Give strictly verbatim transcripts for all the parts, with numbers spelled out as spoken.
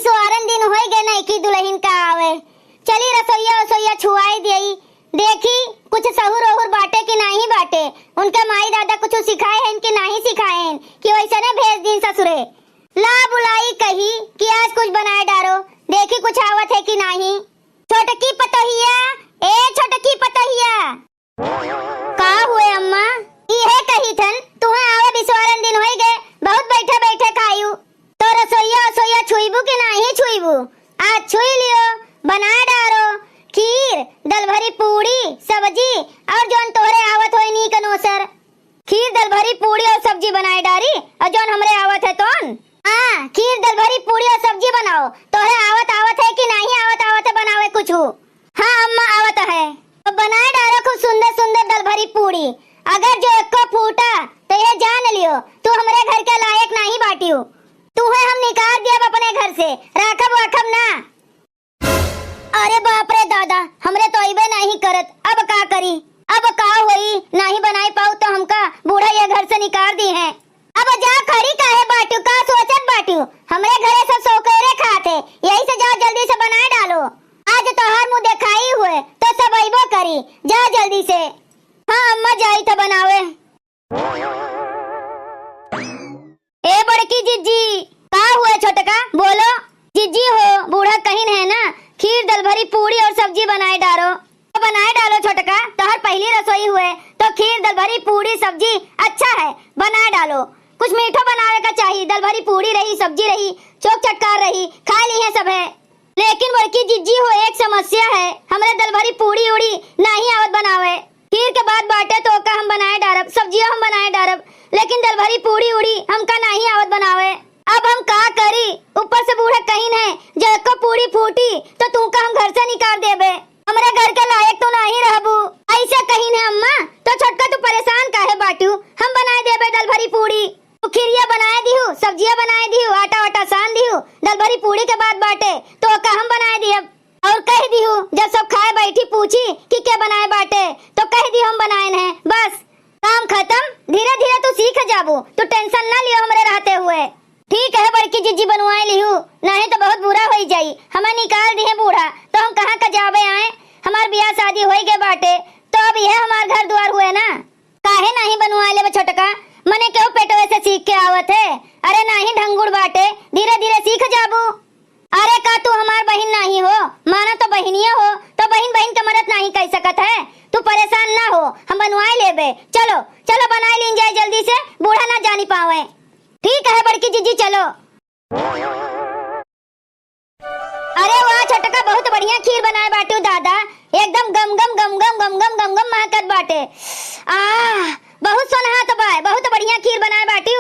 सोहरन दिन होई गए नइकी दुलहिन का आवे। चली रसोइया वसोइया छुआई देई। देखी कुछ सहुर ओहुर बाटे कि नाही बाटे। उनके माई दादा कुछ सिखाए हैं कि नाही सिखाए हैं कि वैसने भेज दिन ससुरे। ला बुलाई कही कि आज कुछ बनाए डारो। देखी कुछ आवत है कि नाही। छोटकी पतोहिया, ए छोटकी पतोहिया। का हुए अम्मा? इहे कही थन, तुहा आवे बिसवारन दिन होई गए, बहुत बैठे बैठे खायू। तो रसोइया वसोइया छुईबू कि नाही छुईबू? आज छुई लियो, बना डारो। खीर, दलभरी पूड़ी, सब्जी और जौन तोहरे आवत होई नीक नोसर। खीर, दलभरी पूड़ी और सब्जी बनाए डारी और जौन हमरे आवत है तौन। हाँ, खीर, दलभरी पूड़ी और सब्जी बनाओ। तोहरे आवत आवत है कि नाही आवत आवत है बनावे कुछ? हाँ अम्मा, आवत है। तो बनाए डारो खूब सुंदर सुंदर दलभरी पूड़ी। अगर जो एको फूटा तो ये जान लियो, तू हमरे घर के लायक नाही बाटियो। तूहे हम निकाल दियब अपने घर से, राखब वाखब ना। अरे बाप रे दादा, हमरे तो अइबे नाही करत, अब का करी? अब का होई, नाही बनाई पाऊ तो हमका बूढ़ा ये घर से निकाल दिहे। अब जा खड़ी काहे बाटू, का सोचत बाटू? हमरे घरे सब सौकेरे खात है, यही से जाओ जल्दी से बनाए डालो। आज तोहार मुँह देखाई हुए तो सब अइबो करी, जा जल्दी से। हाँ अम्मा, जाई था बनावे। ए बड़की जिज्जी, का हुआ छोटका, बोलो। जिज्जी हो, बूढ़ा कहिन है ना, खीर दलभरी पूड़ी और सब्जी बनाए डारो। तो बनाए डालो छोटका, तोहर पहली रसोई हुए तो खीर दलभरी पूड़ी सब्जी अच्छा है, बनाए डालो। कुछ मीठो बनावे का चाही, दलभरी पूड़ी रही, सब्जी रही, चोक चटकार रही, खा ली है सब है। लेकिन बड़की जिज्जी हो, एक समस्या है, हमरे दलभरी पूड़ी उड़ी नाही आवत बनावे। खीर के बात बाटे तो ओका हम बनाए डारब, सब्जियो हम बनाए डारब, लेकिन दलभरी पूड़ी उड़ी हमका नाही आवत बनावे। अब हम का करी? ऊपर से बूढ़ा कहिन है, जे एको पूड़ी फूटी तो तुमका हम घर से निकाल देबे, हमरे घर के लायक तू नाही रहबू। ऐसे कहिन है अम्मा, तो छोटका तू परेशान काहे बाटू? हम बनाए देबे दलभरी पूड़ी। तू खीरिया बनाए दिहू, सब्जिया बनाए दिहू, आटा वाटा सान दिहू, दलभरी पूड़ी के बात बाटे तो ओका हम बनाए दिहब। और कह दिहू, जब सब खाए बैठी पूछी कि के बनाए बाटे, तो कह दिहू हम बनाएन है। बस, काम खत्म। धीरे धीरे तू सीख जाबू, तू tension ना लियो हमरे रहते हुए। ठीक है बड़की जिज्जी, बनवाए लिहू, नहीं तो बहुत बुरा होई जाई, हमें निकाल दिहे बूढ़ा, तो हम कहाँ का जाबे आए? हमार बियाह शादी होई गए बाटे, तो अब यह हमार घर द्वार हुए ना। काहे नाही बनवा लेबे छोटका? मने केहू पेटवे से सीख के आवत है? अरे नाही ढंगुड़ बाटे, धीरे धीरे सीख जाबू। अरे का तू हमार बहिन नाही हो? माना तो बहिनिया हो, तो बहिन बहिन के मदद नाही कर सकत है? तू परेशान ना हो, हम बनवाए लेबे। चलो, चलो बनाए लीन जाए जल्दी से, बूढ़ा ना जानी पावे। ठीक है बड़की जिज्जी, चलो। अरे वाह छोटका, बहुत बढ़िया खीर बनाए बाटू दादा, एकदम गम गम गम गम गम गम गम गम महकत बाटे। आह, बहुत सोनहात बा, बहुत बढ़िया खीर बनाए बाटू।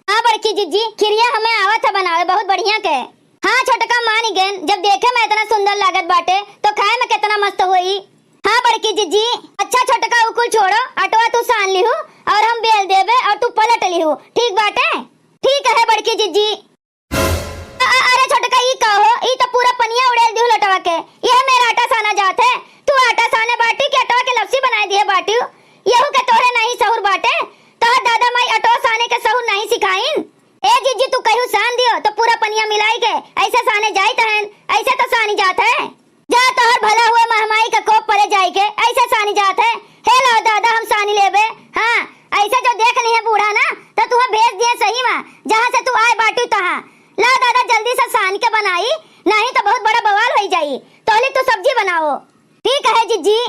हाँ बड़की जिज्जी, खीरिया हमें आवत है बनावे बहुत बढ़िया के। हाँ छोटका, मान गएन, जब देखे में इतना सुंदर लागत बाटे तो खाए में कितना मस्त होई। हाँ बड़की जिज्जी। अच्छा छोटका, उ कुल छोड़ो, अटवा तू सान लिहू और हम बेल देबे और तू पलट लिहू, ठीक बाटे? ठीक है बड़की जिज्जी। अ-, अ-, अरे छोटका, ई का हो? ई तो पूरा पनिया उड़ेल दिहु लटवा के। यह मेरा आटा साना जात है। तू आटा साने बाटी के अटवा के लपसी बनाए दिए बाटी। यहू के तोहरे नाही सहूर बाटे। तोहर दादा माई अटवा साने के सहूर नाही सिखाइन। ए जिज्जी, तू कहू सान दियो तो पूरा पनिया मिलाई के ऐसे साने जाइत हन। ऐसे तो सानी जात है। जा तोहर भला हुए, महमाई का कोप परे जाई के ऐसे सानी जात है। हे लो दादा, हम सानी लेबे। हाँ, ऐसे जो देख लिहे बूढ़ा ना, तो तुहा भेज दिए सही मा, जहाँ से तू आए बाटू तहाँ। ला दादा, जल्दी से सान के बनाई, नाही तो बहुत बड़ा बवाल होई जाई। तोहली तू सब्जी बनाओ। ठीक है जिज्जी।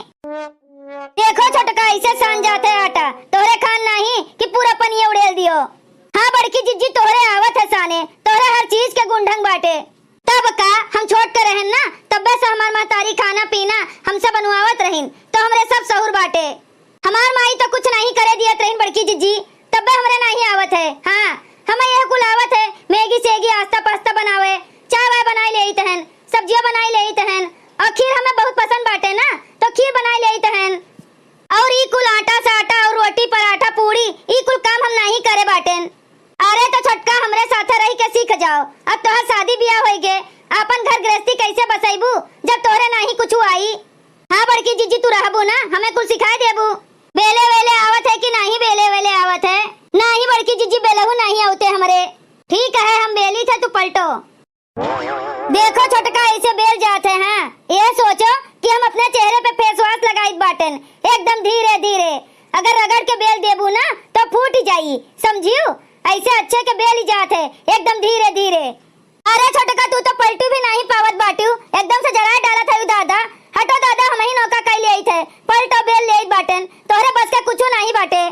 देखो छोटका, ऐसे सान जात है आटा, तोहरे खान नाही कि पूरा पनिया उड़ेल दियो। हाँ बड़की जिज्जी, तोहरे आवत है साने, तोहरे हर चीज के गुण ढंग बाटे। तब का, हम छोट के रहन ना, तब्बे से हमार महतारी खाना पीना हमसे बनवावत रहिन, तो हमरे सब सहूर बाटे। हमार माई तो कुछ नाही करे दियत रहिन बड़की जिज्जी, तब्बे हमरे नाही आवत है। हाँ, हमें यह कुल आवत है, मैगी सैगी, आस्ता पास्ता बनावे, चाय वाय बनाई लेइत हन, सब्जिया बनाई लेइत हन, और खीर हमें बहुत पसंद बाटे ना, तो खीर बनाई लेइत हन। और ई कुल आटा साटा और रोटी पराठा पूड़ी, ई कुल काम हम नाही करे बाटेन। अरे तो छोटका, हमरे साथे रहि के सीख जाओ। अब तोहर शादी बियाह होई गे, आपन घर गृहस्थी कैसे बसैबू जब तोहरे नाही कुछ आई? हाँ बड़की जिज्जी, तू रहबू ना, हमें कुल सिखाए देबू। बेले वेले आवत है कि नाही बेले वेले आवत है? नाही बड़की जिज्जी, बेलहू नाही आवते हमरे। ठीक है, हम बेली थे, तू पलटो। देखो छोटका, ऐसे बेल जात है, हाँ? ये सोचो कि हम अपने चेहरे पे face wash लगाइत बाटेन, एकदम धीरे धीरे। अगर रगड़ के बेल देबू ना तो फूट जाई, समझियू? ऐसे अच्छे के बेल ही जात है, एकदम धीरे धीरे। अरे छोटका, तू तो पलटू भी नाही पावत बाटियू, एकदम से जराए डालत है दादा। हटो दादा, हम ही नौका कई ले आई थे, पलटो बेल ले आई बाटेन, तोहरे बस के कुछू नाही बाटे।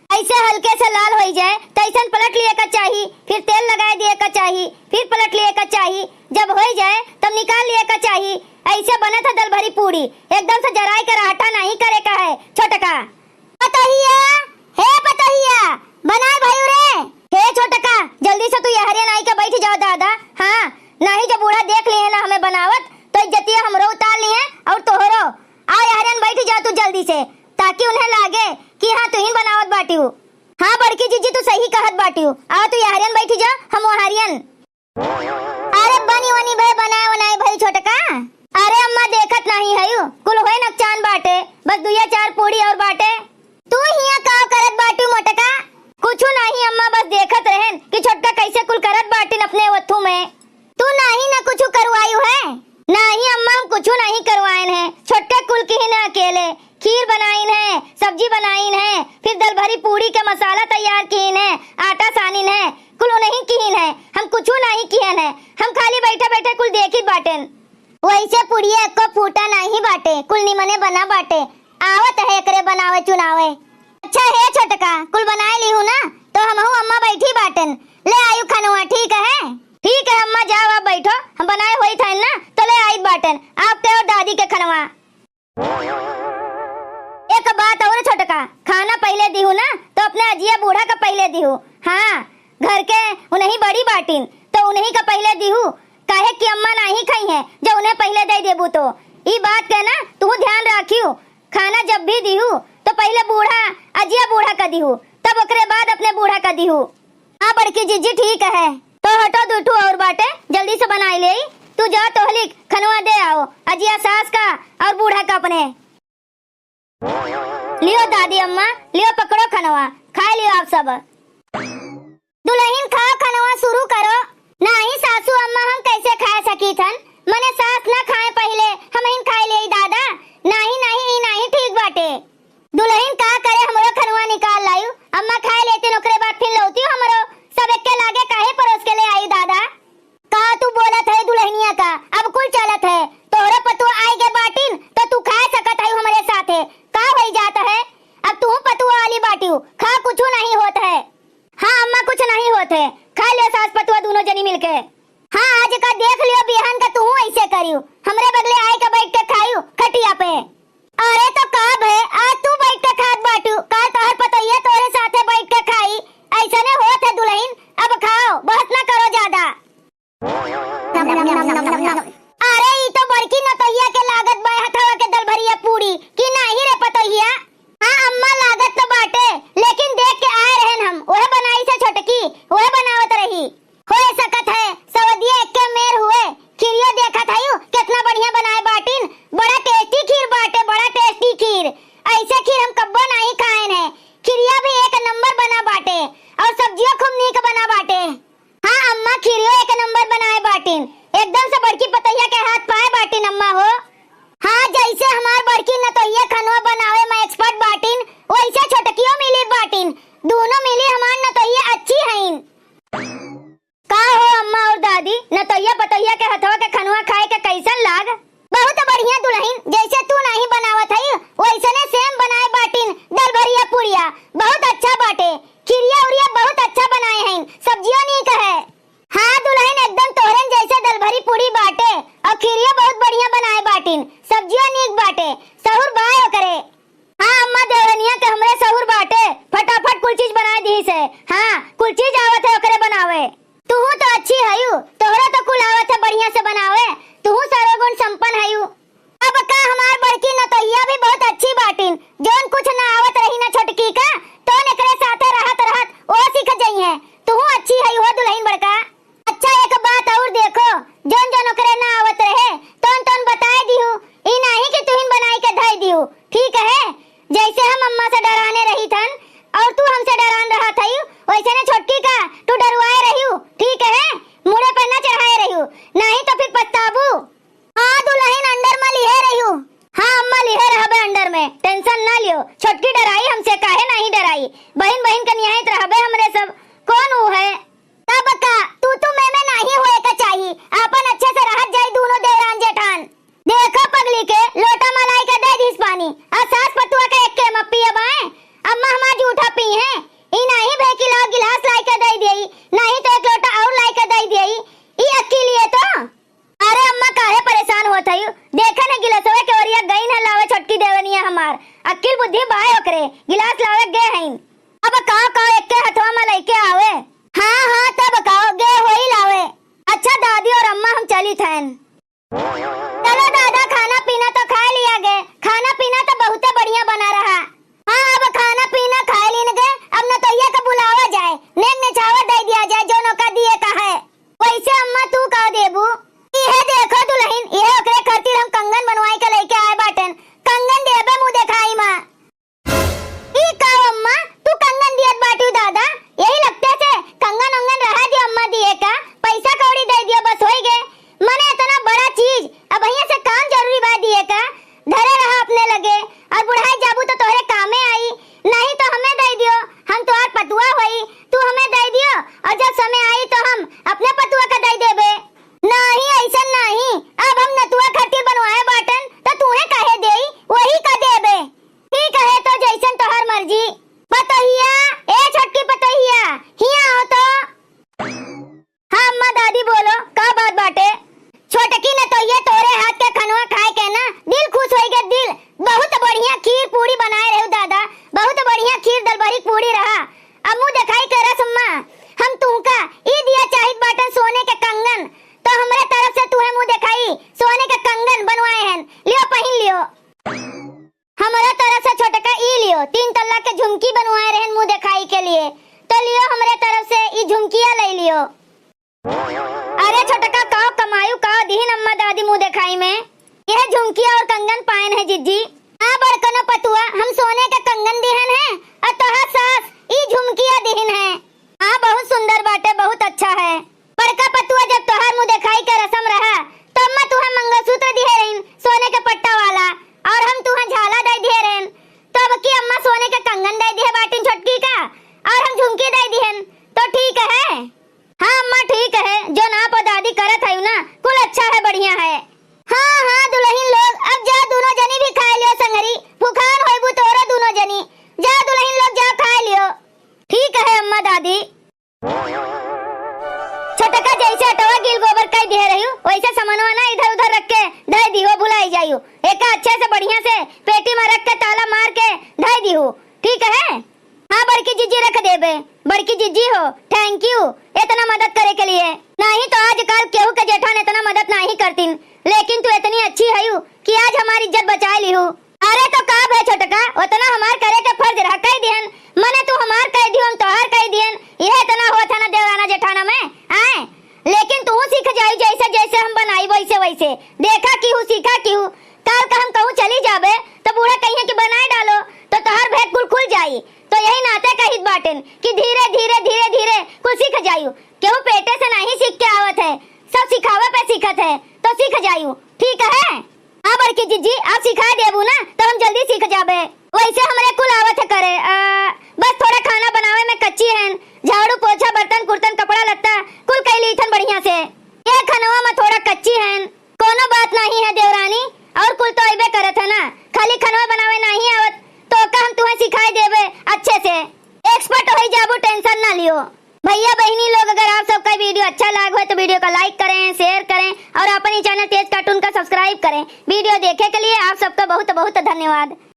ऐसे हल्के से लाल होई जाए, तो ऐसन पलट लिए का चाही, फिर तेल लगाए दिए का चाही, फिर पलट लिए का चाही। जब होई जाए, तब निकाल लिए का चाही। ऐसे बनत है दल भरी पूड़ी, एकदम से जराए के रहटा नाही करे का है छोटका। पतोहिया, हे पतोहिया, बनाए भयू रे। हे छोटका, जल्दी से तू यहरियन आई के बैठ जाओ दादा। हाँ, नाही जब बूढ़ा देख लिए ना हमें बनावत, तो इज्जतिया हमरो उतार लिए और तोहरो। आओ यहरियन बैठ जाओ तू जल्दी से, ताकि उन्हें लागे कि हाँ, तू ही बनावत बाटियू। हाँ बड़की जीजी, तू सही कहत बाटियू। आओ तू यहरियन बैठ जा, हम वहरियन। अरे बनी वनी भय, बनाए वनाए भई छोटका। अरे अम्मा, देखत नाही हयू, कुल होए नकचान बाटे, बस दुइया चार पूड़ी और बाटे। तू हियां का करत बाटू मोटका? कुछू नाही अम्मा, बस देखत रहेन कि छोटका कैसे कुल करत बाटिन अपने ओथू में। तू नाही ना कुछू करवायू है? नाही अम्मा, हम कुछू नाही करवाएन है, छोटका कुल किहिन है अकेले। खीर बनाइन है, सब्जी बनाइन है, फिर दल भरी पूड़ी के मसाला तैयार किहिन है, आटा सानिन है, कुल उन्हीं किहिन है। हम कुछू नाही किहन है, हम खाली बैठे बैठे कुल देखित बाटेन। वैसे पुड़िया एको फूटा नाही बाटे, कुल निमने बना बाटे। आवत है एकरे बनावे चुनावे। अच्छा हे छोटका, कुल बनाए लिहू ना, तो हमहू अम्मा बैठी बाटेन, ले आयु खनवा, ठीक है? ठीक है अम्मा, जाओ आप बैठो, हम बनाए होई था ना, तो ले आइत बाटेन आपके और दादी के खनवा। एक बात और छोटका, खाना पहिले दिहू ना, तो अपने अजिया बूढ़ा का पहिले दिहू। हाँ, घर के उन्हीं बड़ी बाटिन, तो उन्हीं का पहिले दिहू, काहे कि अम्मा नाही खाई हैं, जो उन्हें पहिले दे देबू तो। ई बात के ना तू ध्यान राखियो, खाना जब भी दिहू, तो पहिले बूढ़ा, अजिया बूढ़ा का दिहू, तब ओकरे बाद अपने बूढ़ा का दिहू। हाँ बड़की जीजी, ठीक है। तो हटो, दुठू और बाटे, जल्दी से बनाई लेई। तू जा तोहली खनवा दे आओ, अजिया सास का और बूढ़ा का अपने। लियो दादी अम्मा, लियो पकड़ो खनवा, खाए लियो आप सब। दुलहिन खाओ खनवा, शुरू करो। नाही सासू अम्मा, हम कैसे खाए सकी थन? मने सास ना खाए पहिले, हमहिन खाए लेई दादा। नाही, नाही, ई नाही ठीक बाटे। दुलहिन का करे, हमरो खनवा निकाल लायू। अम्मा खाए लेती, ओकरे बाद फिर लौती हमरो। सब एक्के लागे काहे परोस के ले आयू दादा? का तू बोलत है दुलहिनिया का? अब कुल चलत है। तोहरे पतुआ आए के बाटिन, तो तू खाए सकत है हमरे साथे। का होई जात है? अब तू पतुआ वाली बाटियू, खा, कुछू नहीं होत है। हाँ अम्मा, कुछ नहीं होत है, खा ले सास पतुआ दोनों जनी मिलके। हाँ, आज का देख लियो, बिहान का तू ऐसे करियो, हमरे बगले आए के बैठ के खाइयो खटिया पे। अरे तो का भे, आज तू बैठ के खात बाटू, काल तोहर पतोहिया तोहरे साथे बैठ के खाई। ऐसने होत है दुलहिन, अब खाओ, बहस ना करो ज्यादा। अरे ई तो बड़की नतोहिया के लागत बा हथवा के दलभरिया पूड़ी कि नाही रे पतोहिया? हाँ अम्मा, लागत तो बाटे, लेकिन देख के आए रहन हम, वह बनाई से छोटकी, वह बनावत रही। होए सकत है, सवदिया एक्के मेर हुए। खीरियो देखत हयू, केतना बढ़िया बनाए बाटिन। बड़ा tasty खीर बाटे, बड़ा tasty खीर। ऐसे खीर हम कब्बो नाही खाएन है। खीरिया भी एक नंबर बना बाटे, और सब्जियो खूब नीक बना बाटे। हाँ अम्मा, खीरियो एक नंबर बनाए बाटिन। एकदम से बड़की पतोहिया के हाथ पाए बाटिन अम्मा हो। हाँ, जैसे हमार बड़की नतोहिया खनवा बनावे में expert बाटिन, वैसे छोटकियो मिली बाटिन। दोनों मिली हमार नतोहिया अच्छी हईन। का हो अम्मा और दादी, नतोहिया पतोहिया के हथवा के खनवा खाए के कैसन लाग? बहुत बढ़िया दुलहिन, जैसे तू नाही बनावत हई, वैसने same बनाए बाटिन दलभरिया पुड़िया। बहुत अच्छा बाटे, खीरिया उरिया बहुत अच्छा बनाए हईन, सब्जियो नीक है। हाँ दुलहिन, एकदम तोहरन जैसे दलभरी पूड़ी बाटे, और खीरियो बहुत बढ़िया बनाए बाटिन, सब्जियो नीक बाटे, सहूर बाय ओकरे। हाँ अम्मा, देवरनिया के हमरे सहूर बाटे, फटाफट कुल चीज बनाए दिहिस है। हाँ, कुल चीज आवत है ओकरे बनावे। तुहू तो अच्छी हयू, तोहरा तो कुल आवत है बढ़िया से बनावे, तुहू सर्वगुण संपन्न हयू। अब का हमार बड़की नतोहिया भी बहुत अच्छी बाटिन, जौन कुछ ना आवत रही ना छोटकी का, तौन एकरे साथे रहत रहत ओ सीख जइहें। तुहू अच्छी हयू हो दुलहिन बड़का। अच्छा, एक बात और देखो, जौन जौन ओकरे ना आवत रहे, तौन तौन बताए दिहू। ई नाही कि तुहिन बनाई के धई दिहू, ठीक है? जैसे हम अम्मा से डराने रही थन और तू हमसे डरान रहा थई, वैसे ने छोटकी का तू डरवाए रहियो, ठीक है? मुड़े पर ना चढ़ाए रहियो, ना चलित हन। चलो दादा, खाना पीना तो खाइ लिया गे, खाना पीना तो बहुते बढ़िया बना रहा। हाँ, अब खाना पीना खाइ लीन गे, अब नतोहिया के बुलावा जाए, नेग नेछावर दइ दिया जाए, जउन ओका दिए का है। वइसे अम्मा तू का देबू? इहे देखो दुलहिन, इहे ओकरे खातिर हम कंगन बनवाइ के लइके आए बाटेन। कंगन देबे मुँह देखाई मा। ई का अम्मा, तू कंगन दियत बाटू दादा? यही लगते से कंगन उंगन रहा दियो अम्मा दिए का, पइसा कौड़ी दइ दियो बस होइ गे। मने इतना बड़ा चीज, अबहिये से काम जरूरी बा दिए का, धरे रहा अपने लगे, अउर बुढ़ाइ जाबू तो तोहरे कामे आई, नाहीं तो हमें दइ दियो, हम तोहार पतुआ होई, तू हमें दइ दियो, अउर जब समय आई तो हम अपने पतुआ का दइ देबे। नाहीं, अइसन नाहीं, अब हम नतुआ खातिर बनवाए बाटन, तो तूहे काहे देई, वही का देबे। ठीक है, तो जइसन तोहार मर्जी। पतोहिया, ए छोटकी पतोहिया, हियाँ आओ तो। हाँ अम्मा दादी बोलो, का बात बाटे? छोटकी नतोहिया तोरे हाथ के खनवा खाइ के ना दिल खुश होइ गे दिल। बहुत बढ़िया खीर पूड़ी बनाए रहू दादा, बहुत बढ़िया खीर दलबरी पूड़ी रहा। अब मुँह देखाई के रस अम्मा, हम तुहका ई दिया चाहित बाटन सोने के कंगन, तो हमरे तरफ से तुहे मुँह देखाई सोने के कंगन बनवाए हन, लियो पहिन लियो। हमरे तरफ से छोटका ई लियो, तीन तल्ला के झुमकी बनवाए रहन मुँह देखाई के लिए, तो लियो हमरे तरफ से ई झुमकिया लइ लियो। अरे छोटका, काव कमायू, काव दिहिन अम्मा दादी मुँह देखाई में? यह झुमकिया अउर कंगन पायन है जिज्जी। हाँ बड़कनो पतुआ, हम सोने के कंगन दिहन है, अउर तोहार सास ई झुमकिया दिहिन है। हाँ, बहुत सुंदर बाटे, बहुत अच्छा है। बड़का पतुआ, जब तोहार मुँह देखाई के रसम रहा, तो अम्मा तुहे मंगलसूत्र दिहे रहिन, सोने के पट्टा वाला, अउर हम तुहे झाला दइ दिहे रहन। तो अब की अम्मा सोने के कंगन दइ दिहे बाटिन छोटकी का, अउर हम झुमकी दइ दिहन, तो ठीक है। हाँ अम्मा, ठीक है, जउन आप अउर दादी करत हयू ना, कुल अच्छा है, बढ़िया है। हाँ, हाँ, दुलहिन लोग, अब जा दूनो जनी भी खाइ लियो संगरी, भुखान होइबू तोरो दूनो जनी। जा दुलहिन लोग, जा खाइ लियो। ठीक है अम्मा दादी। छोटका जइसे अटवा गिल गोबर कइ दिहे रहियो, वइसे समनवा ना इधर उधर रख के धइ दिहो, भुलाइ जाइयो। एका अच्छे से बढ़िया से पेटी मा रख के ताला मार के धइ दिहो, ठीक है? हाँ बड़की जिज्जी रख देबे। बड़की जिज्जी हो, thank you एतना मदद करे के लिए। नाहीं तो आजकल केहू के जेठान एतना मदद नाहीं करतिन, लेकिन तू एतनी अच्छी हयू कि आज हमार इज्जत बचाइ लिहू। अरे तो का भे छोटका, ओतना हमार करे के फर्ज रहा, कइ दिहन। मने तू हमार कइ दिहू, हम तोहार कइ दिहन, इहे एतना होत है ना देवराना जेठाना में, आए? लेकिन तू सीख जाई, जइसे जइसे हम बनाई वइसे वइसे। देखा किहू, सीखा किहू। काल का हम कहूँ चली जाबे तो बूढ़ा कहिहैं कि बनाए डालो, तो तोहार भेद कुल खुल जाई। तो यही नाते कहित बाटेन कि धीरे धीरे धीरे धीरे कुल सीख जायू। केहू पेटे से नाहीं सीख के आवत है, सब सिखावे पे सीखत है, तो सीख जायू। ठीक है? हाँ बड़की जिज्जी, आप सिखाइ देबू ना, तो हम जल्दी सीख जाबे। वइसे हमरे कुल आवत है करे, आ, बस थोड़ा खाना बनावे में कच्ची हन। झाड़ू, पोछा, बर्तन, कुर्तन, कपड़ा लत्ता कुल कइ लीथन बढ़िया से। ये खनवा में थोड़ा कच्ची हन। कउनो बात नाहीं है देवरानी, अउर कुल तो अइबे करत है ना, खाली खनवा बनावे नाहीं आवत, तो ओका हम तुहे सिखाइ देबे अच्छे से, expert होइ जाबू, tension ना लियो। भइया बहिनी लोग, अगर आप सबका video अच्छा लाग होय तो video का like करें, share करें अउर आपन ई channel तेज cartoon का subscribe करें। Video देखे के लिए आप सबका बहुत बहुत धन्यवाद।